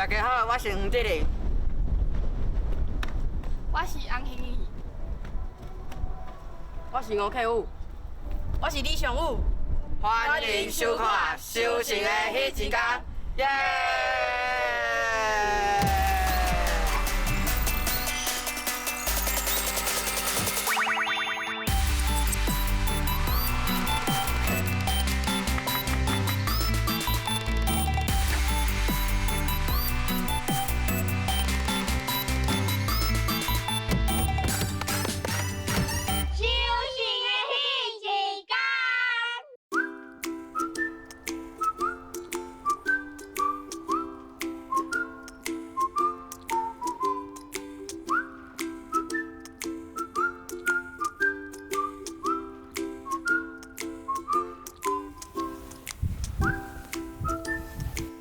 大家好，我是黄志玲。我是洪欣怡。我是吴克武。我是李尚武。欢迎收看《修行的彼一天》，耶！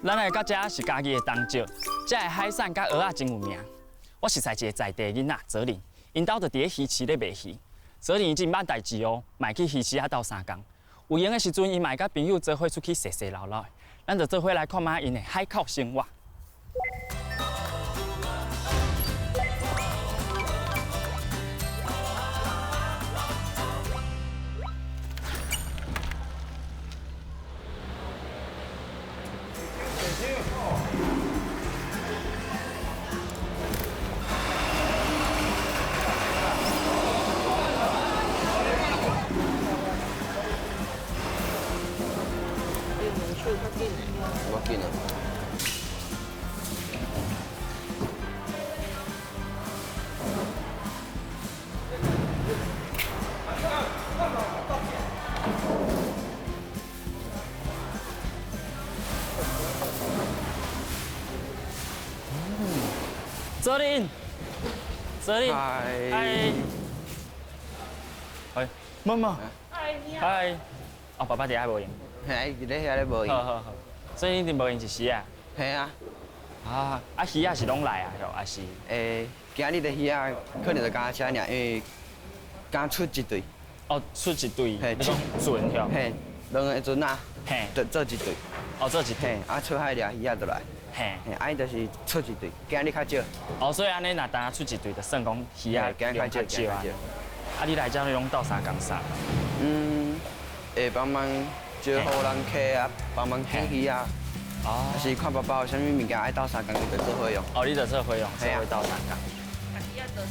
咱來到這是嘉義的東石，這的海產佮蚵仔真有名。我熟似一個在地囡仔澤林，𪜶兜就佇咧魚市咧賣魚。澤林伊真捌代誌哦，嘛會去魚市仔鬥相共。有閒的時陣，伊嘛會佮朋友做伙出去踅踅摎摎的。咱就做伙來看覓𪜶的海口生活。無緊啊。泽林，泽林，嗨，嗨，妈妈，嗨，哦，爸爸伫遐無閒。嘿，佇咧遐咧無閒。好好好，所以你佇無閒一時啊？嘿啊。啊，啊魚仔是攏來啊，還是？今日的魚仔可能就敢這爾，因為敢出一對。哦，出一對，你講船吼？嘿，兩个船仔，嘿，就做一對。哦，做一對。啊，出海掠魚仔就來。嘿，啊，伊就是出一對，今日較少。哦，所以按呢，若單出一對，就算講魚仔今日較少啊。啊，你來這你攏鬥相共啥？嗯，會幫忙招呼人客啊，幫忙揀魚啊。哦。還是看爸爸有啥物物件愛鬥相共，就做伙用。哦，你就做伙用，做伙鬥相共。把魚仔倒出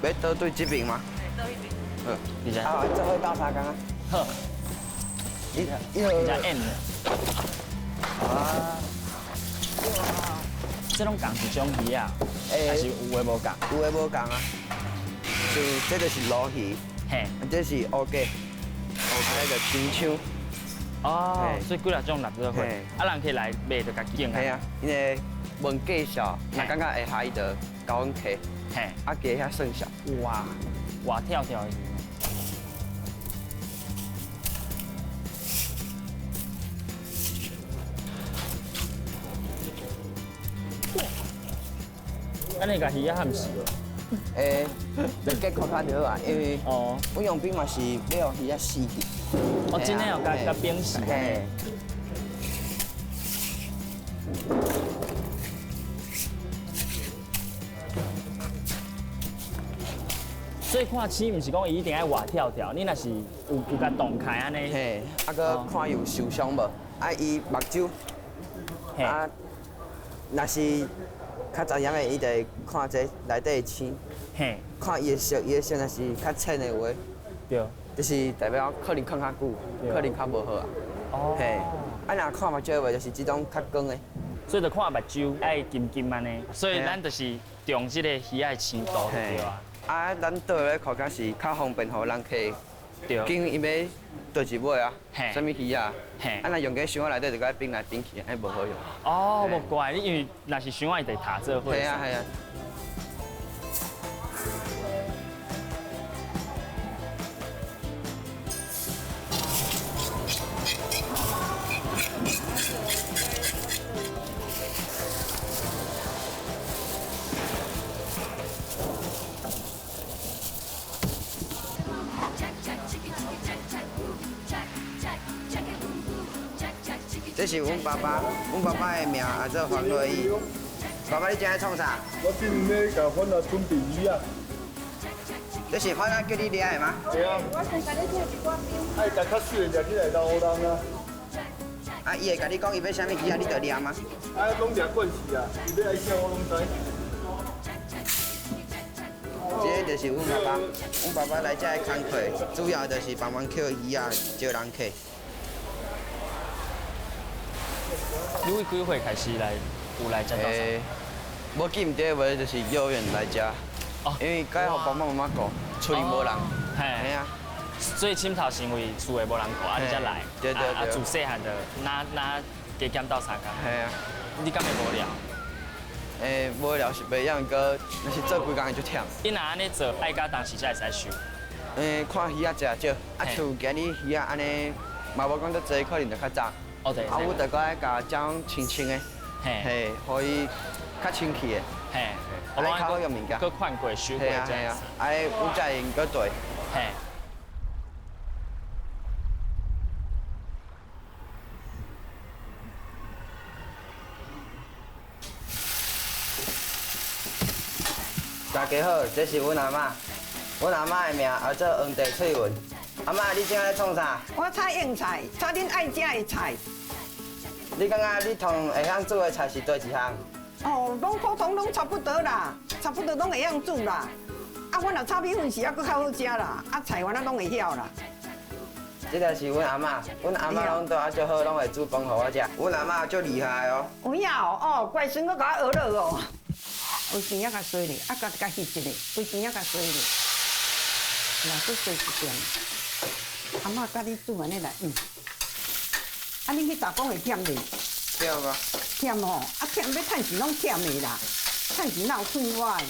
來。欲倒對這邊嗎？嘿，倒彼邊。好。你這。啊，做伙鬥相共啊。好。你你這演的。啊！這攏仝一種魚啊？還是有的無仝？有的無仝啊。就這就是鱸魚，嘿，這是烏雞，啊，那個金槍。哦，所以幾若種納做伙，啊，人客來買就共揀啊。嘿啊，因為問介紹，若感覺會合，伊就共阮提，嘿，啊，加遐算數。哇，活跳跳的魚。按呢共魚仔譀死無？欸，結構較好啊，因為哦，阮用冰嘛是欲予魚仔死去。哦，真的哦，共共冰死。嘿。所以看魚，毋是講伊一定愛活跳跳，你若是有共動開按呢。嘿，啊，閣看伊有受傷無？啊，伊目睭，啊，若是較雜點的，伊就會看這內底的青，看伊的色，伊的色若是較淺的話，就是代表可能囥較久，可能較無好啊。哦。嘿，啊，若看目睭的話，就是這種較光的。所以就看目睭愛金金按呢，所以咱就是重這個魚仔的青度就對啊。啊，咱倒咧看起是較方便，予人客。對。揀伊欲佗一尾啊，啥物魚啊？嘿。啊，若用過箱仔內底就閣冰來冰去，按呢無好用。哦，無怪你，因為若是箱仔，伊就會塌做伙。嘿啊，嘿啊。這這是阮爸爸，阮爸爸的名叫做黃瑞義。爸爸，你正咧創啥？我正咧共番仔準備魚仔。這是番仔叫你掠的嗎？對啊。我先共你切一寡冰。愛共較水的掠起來留予人啊。啊，伊會共你講伊欲啥物魚仔，你就掠嗎？啊，攏掠慣勢啊，伊欲愛啥我攏知。這個就是阮爸爸，阮爸爸來這的工課，主要就是幫忙抾魚仔、招人客。你為幾歲開始來有來這？欸，無記毋對，無就是幼兒園來這。哦。因為該予爸爸媽媽顧，厝裡無人。嘿。啊。所以深頭是因為厝裡無人顧，啊你才來。對對對。啊，自細漢就哪哪加減鬥相共。嘿啊。你敢會無聊？欸，無聊是袂曉，毋過若是做規工會足忝。你若按呢做，愛到當時才會使收。欸，看魚仔濟少，啊像今日魚仔按呢，嘛無講足濟，可能就較早。哦對。啊，阮就閣愛共剪清清的，嘿，予伊較清氣的。嘿。我較好用物件。閣換過收過這樣子。啊，阮才會用閣對。嘿。大家好，這是阮阿嬤，阮阿嬤的名叫做黃地翠文。阿嬤，你這咧創啥？我炒硬菜，炒恁愛食的菜。你感覺你通會曉煮的菜是佗一項？哦，攏普通，攏差不多啦，差不多攏會曉煮啦。啊，我若炒米粉時猶閣較好食啦，啊菜我若攏會曉啦。這個是阮阿嬤，阮阿嬤攏對我足好，攏會煮飯予我食。阮阿嬤足厲害哦。有影哦，哦，乖孫閣共我學落哦。規邊仔共洗咧，啊，共共翕一下，規邊仔共洗咧，來，閣洗一遍。阿嬤教你煮按呢來，嗯。啊，恁去打工會忝袂？忝啊。忝吼，啊忝欲趁錢攏忝的啦，趁錢哪有快活的？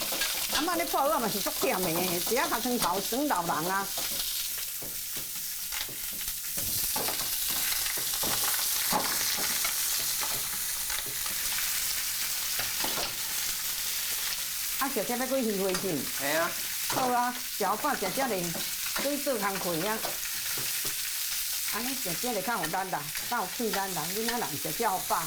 阿嬤咧破蚵仔嘛是足忝的，坐仔尻川頭耍老人啊。啊，食這欲過魚花去？嘿啊。好啊，食予飽，食這咧，去做工課啊。按呢食這咧較有力啦，較有氣力啦，囡仔人食才予飽。啊，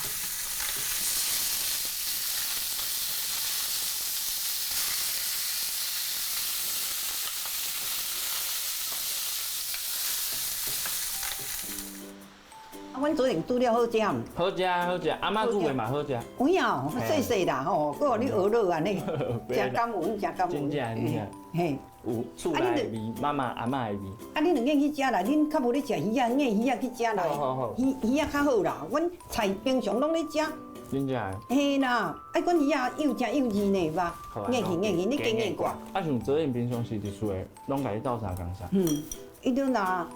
阮昨昏煮了好食毋？好食好食，阿嬤煮的嘛好食。有影哦，細細啦吼，閣予你學落按呢，誠感恩，誠感恩。真正真正。嘿。有厝內的味，媽媽阿嬤的味。啊，恁兩個去食啦，恁較無咧食魚仔，硬魚仔去食啦。魚魚仔較好啦，阮菜平常攏咧食。真正。嘿啦，啊，阮魚仔幼誠幼膩呢，吧？硬去硬去，你經驗過。啊，像昨昏平常時佇厝的，攏共你鬥相共啥？嗯，伊都若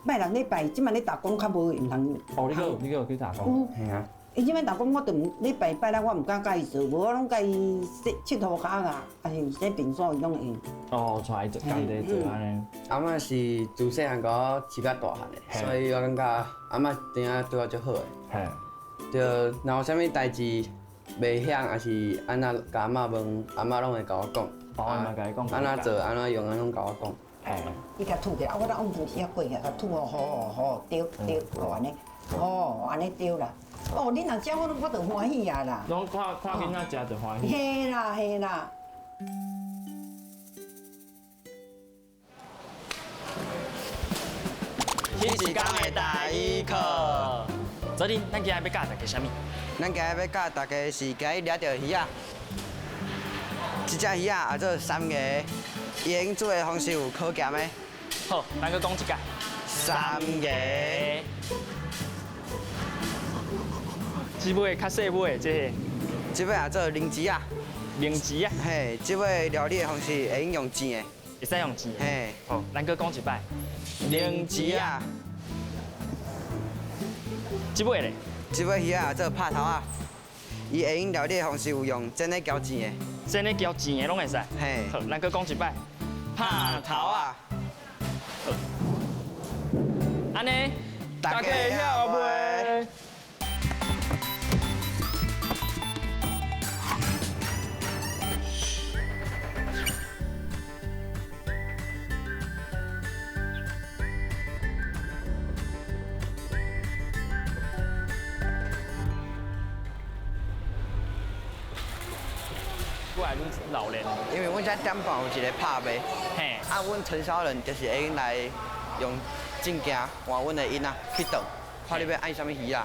拜六禮拜，這擺咧打工較無閒通。哦，你閣有你閣有去打工？嘿啊。伊這擺打工，我就毋禮拜拜六我毋敢共伊做，無我攏共伊洗拭塗跤啊，抑是洗便所，伊攏會。哦，帶伊做仝底做按呢。阿嬤是自細漢共我飼甲大漢的，所以我感覺阿嬤真正對我足好的。嘿。對，若有啥物代誌袂曉，抑是按怎共阿嬤問，阿嬤攏會共我講。哦，阿嬤共你講。按怎做，按怎用，攏共我講。嘿。你共吐起來，啊，我若往有時仔過去，共吐好好好，對對，按呢，哦，按呢對啦。哦，你若食我我就歡喜啊啦。攏看看囡仔食就歡喜。嘿啦嘿啦。彼一工的台語課。昨日咱今日欲教大家啥物？咱今日欲教大家是今日掠著魚仔。這隻魚仔叫做三牙，伊會用煮的方式有烤鹹的。好，咱閣講一擺。三牙。這尾較細尾的這个，這尾叫做靈芝仔。靈芝仔。嘿，這尾料理的方式會用用煎的。會使用煎的。嘿，好，咱閣講一擺。靈芝仔。這尾咧？這尾魚仔叫做拍頭仔，伊會用料理的方式有用煎的、攪煎的。煎的、攪煎的攏會使。嘿，好，咱閣講一擺。拍頭仔。好。按呢，大家會曉袂？愈來愈老練。因為阮遮點半有一個拍賣，啊，阮承銷人就是會用來用證件換阮的囡仔去當，看你欲愛啥物魚仔。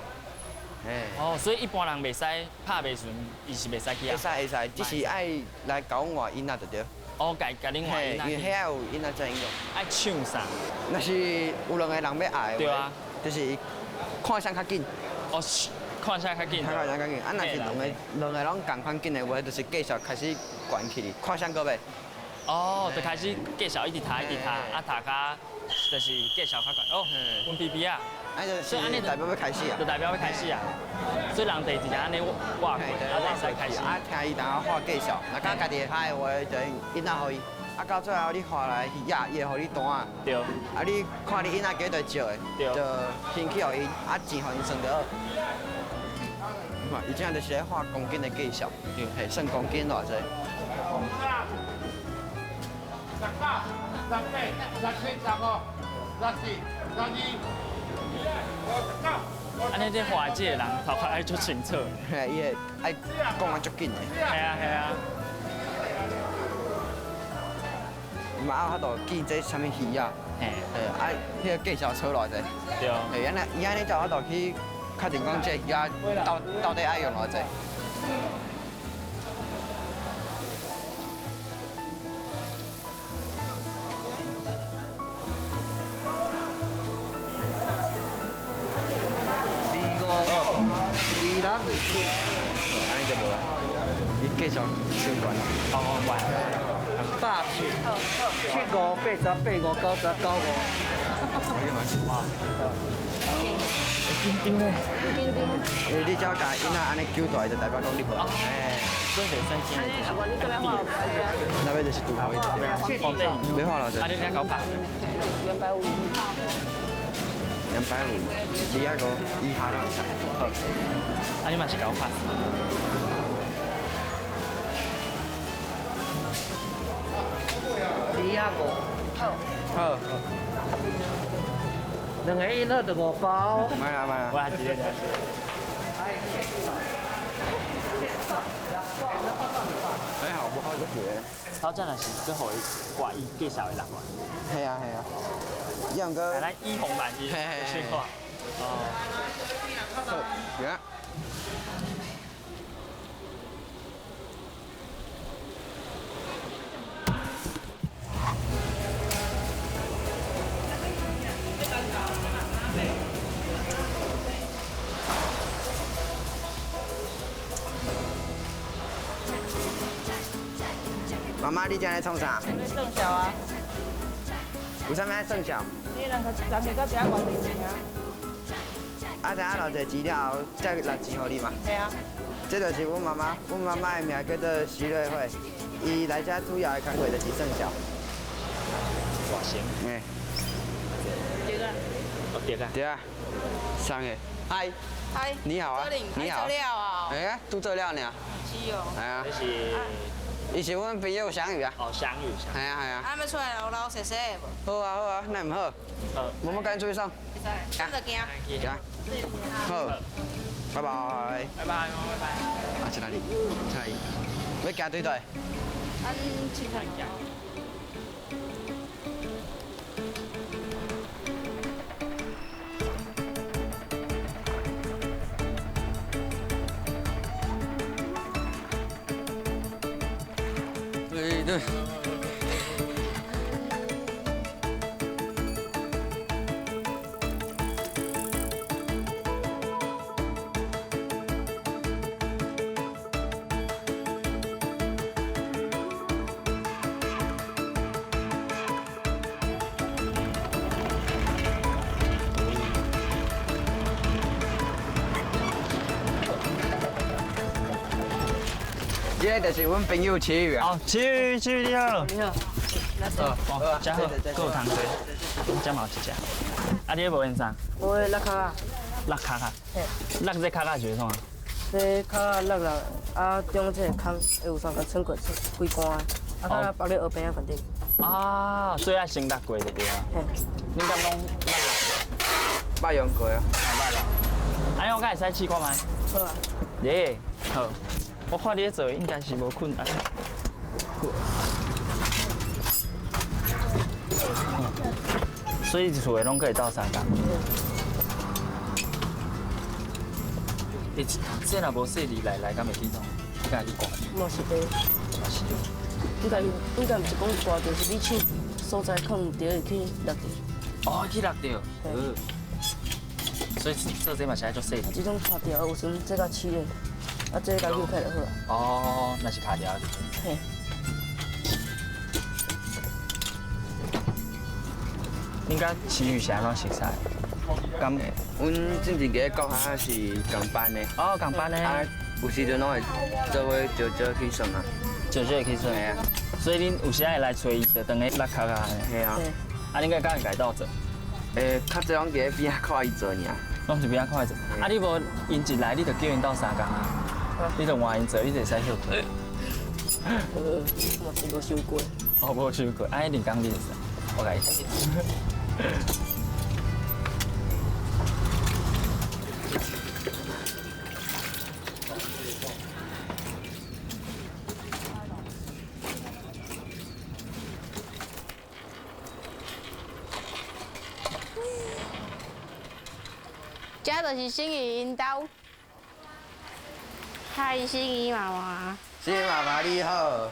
哦，所以一般人袂使拍賣時陣，伊是袂使去啊。會使會使，只是愛來共阮換囡仔就對。哦，共共恁換囡仔。因為遐有囡仔才用。愛搶啥？若是有兩個人欲愛的話，對啊，就是看啥較緊。哦，看啥較緊。看啥較緊。啊，若是兩個兩個攏仝款緊的話，就是價數開始懸起去，看啥閣買。哦，就開始價數一直提一直提，啊提較就是價數較懸。哦，阮 B B 啊。所以按呢代表欲開始啊，就代表欲開始啊。所以人就直接按呢挖過，啊，會使開始。啊，聽伊當下畫介紹，若感覺家己會歹的話，就囡仔予伊。啊，到最後你畫來魚仔，伊會予你單仔。對。啊，你看你囡仔幾多少的，就先去予伊，啊，錢予𪜶算就好。伊這就是咧畫公斤的介紹，嘿，算公斤偌濟。 18、18、17、15、14、12、59。按呢，這畫這個人頭殼愛足清楚。嘿，伊會愛講啊足緊的。係啊係啊。嘛有法度記這啥物魚仔，嘿，啊，彼個價數出偌濟。對。嘿，按呢伊按呢才有法度去確定講這魚仔到底愛用偌濟。按呢就無啦，伊繼續先懸啦。哦，懸。 87、75、88、5、90、95。哇！會緊張咧。緊張。因為你只要共囡仔按呢揪大，就代表講你無。哎。所以袂使真。那邊就是拄好一點。欲畫偌濟？啊，你遐九百。 250。 250，2仔五以下攏會使。好。啊，你嘛是共我拍。 2仔五。好。好。兩個一好就5包。買啦買啦。我一個。還好不好就覺。頭先若是閣予伊掛伊介紹的人嘛。係啊係啊。楊哥。來以防萬一，先看。哦。好，行。媽媽，你這咧創啥？咧算數啊。為啥物愛算數？你人客人客較知影偌濟錢啊？啊，知影偌濟錢了後，才拿錢予你嘛？係啊。這就是阮媽媽，阮媽媽的名叫做徐瑞慧，伊來遮主要的工作就是算數。大聲。哎。對啊。哦，對啊。對啊。三個。嗨。嗨。你好啊。你好。做了啊。哎，拄做了呢。是哦。哎呀。這是。伊是阮朋友相遇啊。哦，相遇。係啊係啊。啊，欲出來老老實實的無？好啊好啊，那毋好。好。我們趕出去上。會使。咁就行。行。好。拜拜。拜拜，拜拜。啊，去哪裡？去哪裡？欲行對佗？咱凊彩行。對對。這個就是阮朋友奇宇啊。哦，奇宇，奇宇你好。你好。好，這好，閣有通坐，這嘛有一隻。啊，你彼無用啥？無的，六跤仔。六跤仔。嘿。六這跤仔是創啥？這跤仔六六，啊，中這個空會有三個穿過規關的，啊，佮放咧河邊仔反正。啊，所以愛先六過就對啊。嘿。恁敢攏捌捌用過啊？捌啦。按呢我敢會使試看覓？好啊。耶，好。我看你咧做应该是无困难。所以厝的拢可以斗相共。欸，这若无细腻来来，敢会去弄？你敢会去挂？嘛是会。嘛是。应该应该毋是讲挂，就是你手所在放毋著会去落著。哦，去落著。嗯。所以做这嘛是爱做细腻。这种卡条有时阵这较黐的，啊，这个扭开就好啊。哦，那是卡条。嘿。恁佮其余是按怎熟似？敢？阮之前伫国校是仝班的。哦，仝班的。啊，有时阵拢会做伙招招去耍啊。招招去耍。嘿啊。所以恁有时会来揣伊，就当咧落跤啊。嘿啊。啊，恁敢会共斗做？欸，较济拢伫咧边仔看伊做尔。拢伫边仔看伊做。啊，你无𪜶一来，你就叫𪜶斗相共啊。你就换𪜶做，你就会使休睏。我是无想过。哦，无想过，啊，人工你会使，我共伊讲。这就是心仪𪜶兜。嗨，心仪妈妈。心仪妈妈你好。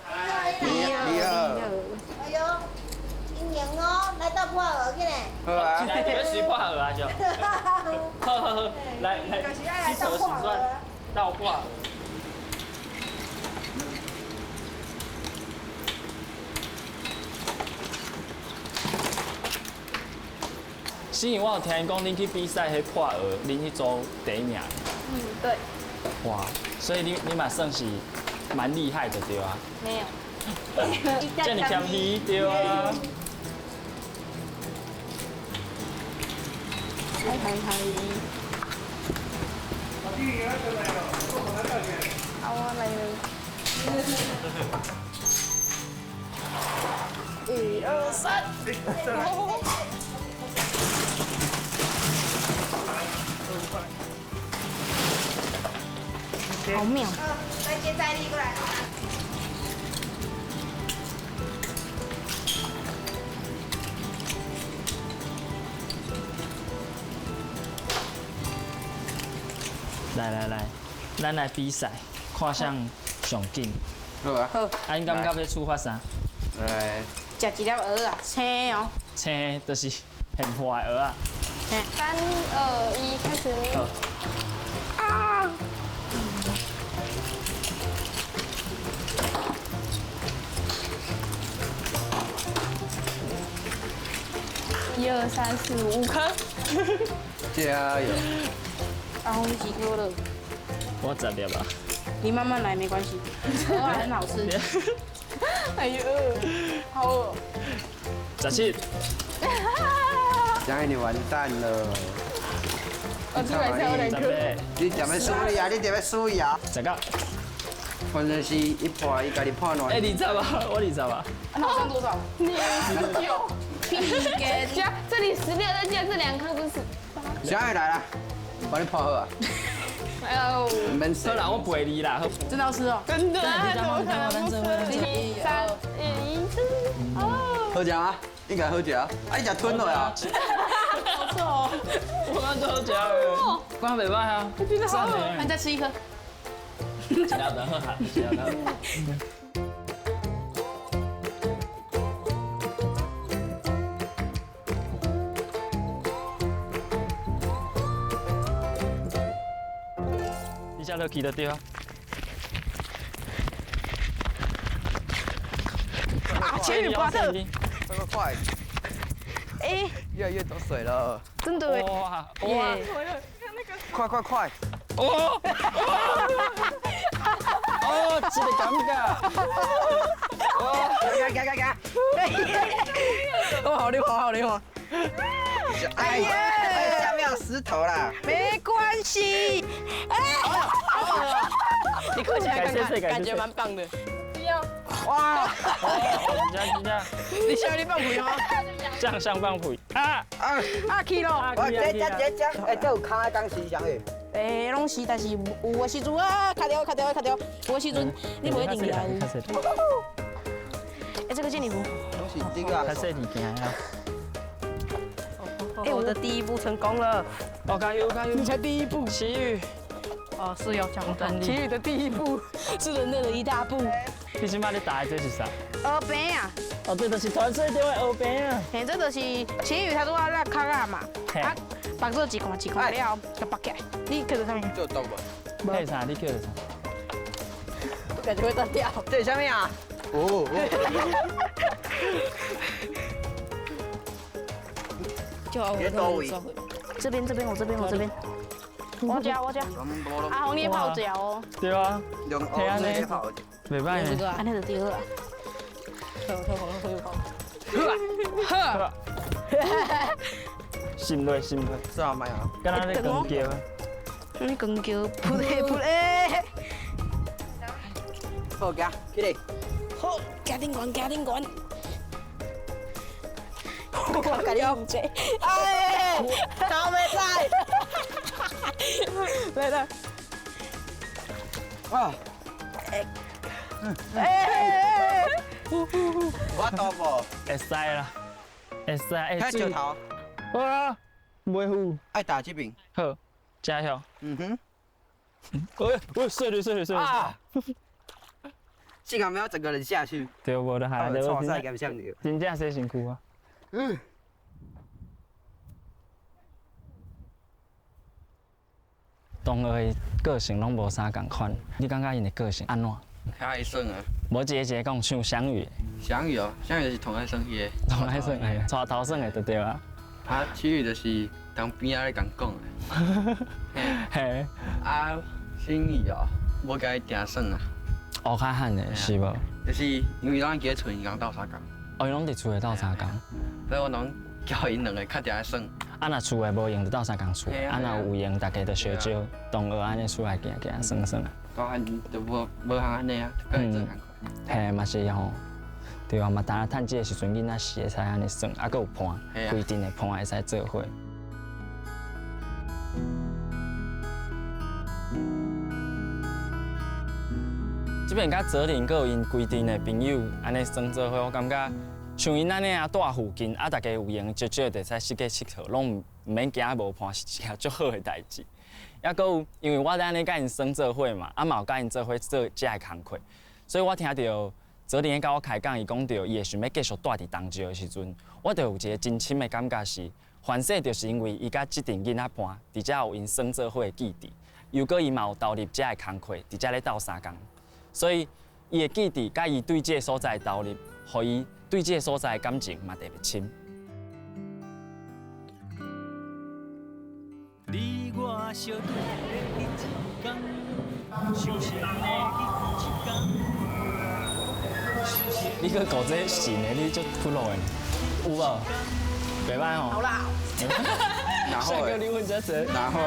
你好。你好。哎呦，英英哦，来斗破蚵去咧。好啊。来，你要随破蚵啊？就。好好好，来来，洗手洗涮，斗破。心仪，我有听讲，恁去比赛彼破蚵，恁彼组第一名。嗯，对。哇，所以你嘛算是蛮厉害的对啊？没有。这么谦虚对啊。嗨嗨嗨！好，我来了。1、2、3。好妙！来接再厉过来。来来来，咱来比赛，看谁上紧。好啊。好。啊，恁感觉欲处罚啥？来。食一粒蚵仔，青哦。青就是现破的蚵仔。 3、2、1，开始。好。啊！1、2、3、4、5颗。加油！阿红几颗了？我10粒啊。你慢慢来，没关系，蚵仔很好吃。哎呦，好饿。17。江你完蛋了！我出来才有2颗。你踮咧输伊啊！你踮咧输伊啊！19。反正是一破，伊家己破烂。哎，20啊，我20啊。那我剩多少？你29。屁给！加这里16，再加这2颗不是18。小雨来啦，帮你破好啊。哎呦，好啦，我陪你啦。真的要吃哦？真的，怎么可能不吃？3、2、1，哦。好食啊，应该好食啊。啊，你食吞落啊？好臭哦！我感觉好食的，感觉袂歹啊。我觉得好。那你再吃一颗。一粒就好哈，一粒就好。你这落去就对啊。啊！千羽巴特，这么快！哎，越来越多水了。真的哎！哇哇！快快快！哦！哦，这个感觉！哦，加加加加！哦，好厉害，好厉害！哎呀，下面有石头啦。没关系。哎，你扣起来看看，感觉蛮棒的。不要。哇！真正你下你放屁吗？这样像放屁啊啊！啊去咯！这这这这，哎，这有卡刚时上的。欸，攏是，但是有的時陣啊，卡掉卡掉卡掉，有的時陣你無一定會。欸，這個借你扶。較細膩行啊。欸，我的第一步成功了。哦，加油加油！你才第一步。奇遇。哦，是要講真奇遇的第一步是人類的一大步。你這擺咧打的這是啥？蚵餅啊！哦，這就是傳說中的蚵餅啊！嘿，這就是旗魚，它都要那殼仔嘛，啊，綁做一塊一塊了，佮綁起來。你囥在啥物？做毒無？配啥？你叫啥？我感覺會斷掉。這是啥物啊？哦。就多位。這邊這邊我這邊我這邊。我加我加。阿紅你也泡腳哦。對啊。用蚵仔泡。袂歹呢。按呢就對啊。呵，心落心落，啥物啊？敢若咧钢桥。你钢桥扑咧扑咧。好，行，起来。好，行顶悬，行顶悬。我共你唔济。哎，头袂使。来来。啊。哎。我多无？會使啦，會使。睇石頭。哇，袂赴。愛打這邊。好，加油。嗯哼。喂喂，碎了碎了碎了。啊！幸好沒有整個人下去。對，無就下。錯晒咁像你。真正洗身軀啊。嗯。同學的個性攏無啥仝款，你感覺𪜶的個性按怎？較愛耍啊！無一個一個講，像翔宇。翔宇哦，翔宇就是同愛耍彼个。同愛耍的，帶頭耍的就對啊。啊，其餘就是當邊仔咧共講的。嘿。啊，新宇哦，無共伊定耍啊。哦，較罕的是無？就是因為攏伫厝裡共鬥相共。哦，𪜶攏佇厝內鬥相共。所以我攏叫𪜶兩個較定愛耍。啊，若厝內無閒就鬥相共厝，啊，若有閒大家就相招同學按呢出來行行耍耍。大漢就無無通按呢啊，閣會做工課。嘿，嘛是吼，對啊，嘛當仔趁這個時陣囡仔時會使按呢耍，啊，閣有伴，規陣的伴會使做伙。這邊佮澤林閣有𪜶規陣的朋友按呢耍做伙，我感覺像𪜶按呢啊，住附近啊，大家有閒少少就會使四界𨑨迌，攏毋免驚無伴，是一件足好的代誌。抑閣有，因為我咧按呢佮𪜶耍做伙嘛，啊嘛有佮𪜶做伙做遮的工課，所以我聽著澤林佮我開講，伊講著伊會想欲繼續蹛佇東石的時陣，我就有一個真深的感覺是，凡勢就是因為伊佮這陣囡仔伴，佇遮有𪜶耍做伙的記憶，又閣伊嘛有投入遮的工課，佇遮咧鬥相共，所以伊的記憶佮伊對這個所在的投入，予伊對這個所在的感情嘛特別深。你我相拄的彼一天，相識的彼一天。你去搞這神的，你足苦惱的，有無？袂歹吼。好啦。哪會？哪會？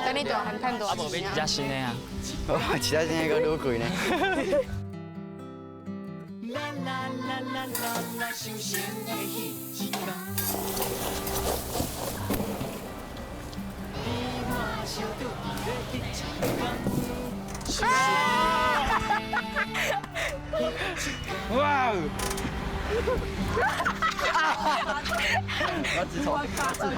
等你大漢趁大啊，無買一隻新的啊。我買一隻新的閣愈貴呢。哇！我自从自从。